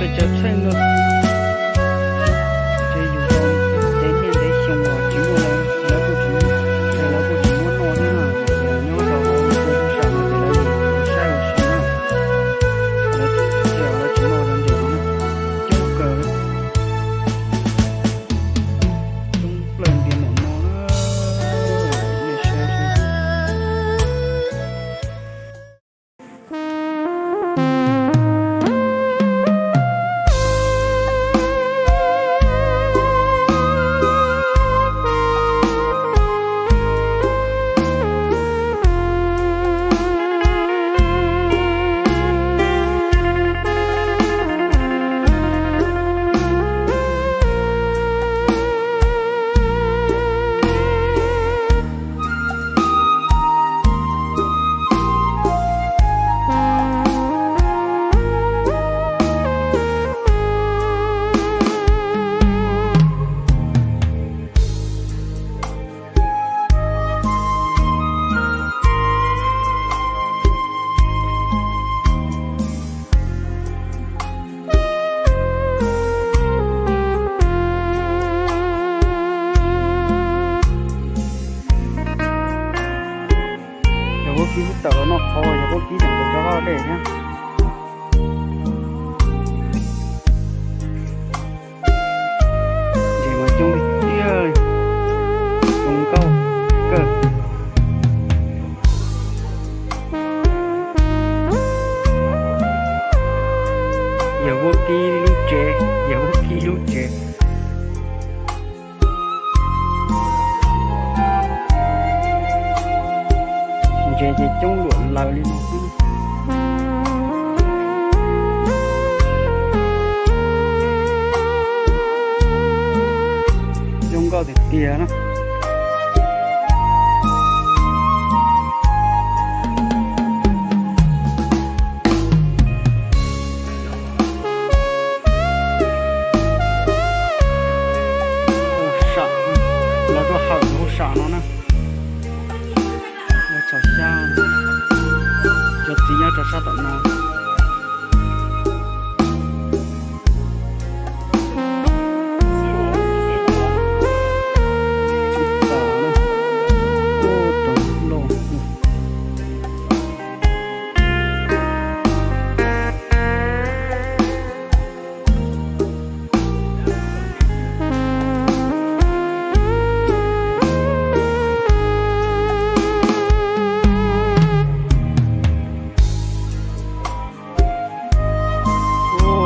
Pes tsawg txheej no, ces yus tau ntev niaj ntev xyoo los tsis muaj, lawv kuj tsis, lawv kuj tsis muab noj thiab na. Nyob rau hauv tsev huv sam no ces lawv yuav saib ua si na. Lawv, lawv tsis noj cov ntses no na. Coob kawg, coob plaws ntiav npaum no na. Nej saib seb. Yog vaub kib tawm los noj qhauv, yog vaub kib tseem tawm rov qab dej thiab. Ntses mas coob tiag, zoo nkauj kawg. Yawg vaub kib lub tsev, yawg vaub kib lub tsev. Ntses ces coob luam lawm li no xwb. Zoo nkauj tiag tiag na. Sam, lawv tuaj hawm hauv sam no na. Lawv tso xyab, cov txiv nyob rau sab tom no.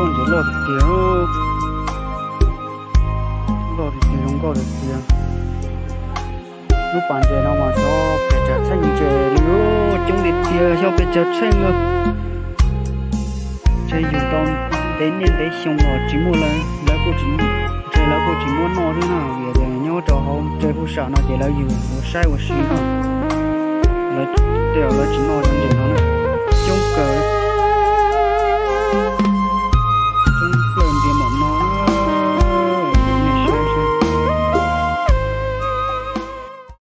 Ntses loj tiag tiag, loj tiag tiag, zoo nkauj tiag tiag. Lub pas ntses no mas xyov pes tsawg txheej ntses li, coob tiag tiag, xyov pes tsawg txheej na. Ces yus tau ntev niaj ntev xyoo los tsis muaj, lawv kuj tsis, ntshe lawv kuj tsis muab noj thiab na, vim tias nyob rau hauv tsev huv sam no ces lawv yug yuav saib ua si no. Lawv, tej zaum lawv tsis noj cov ntses no na.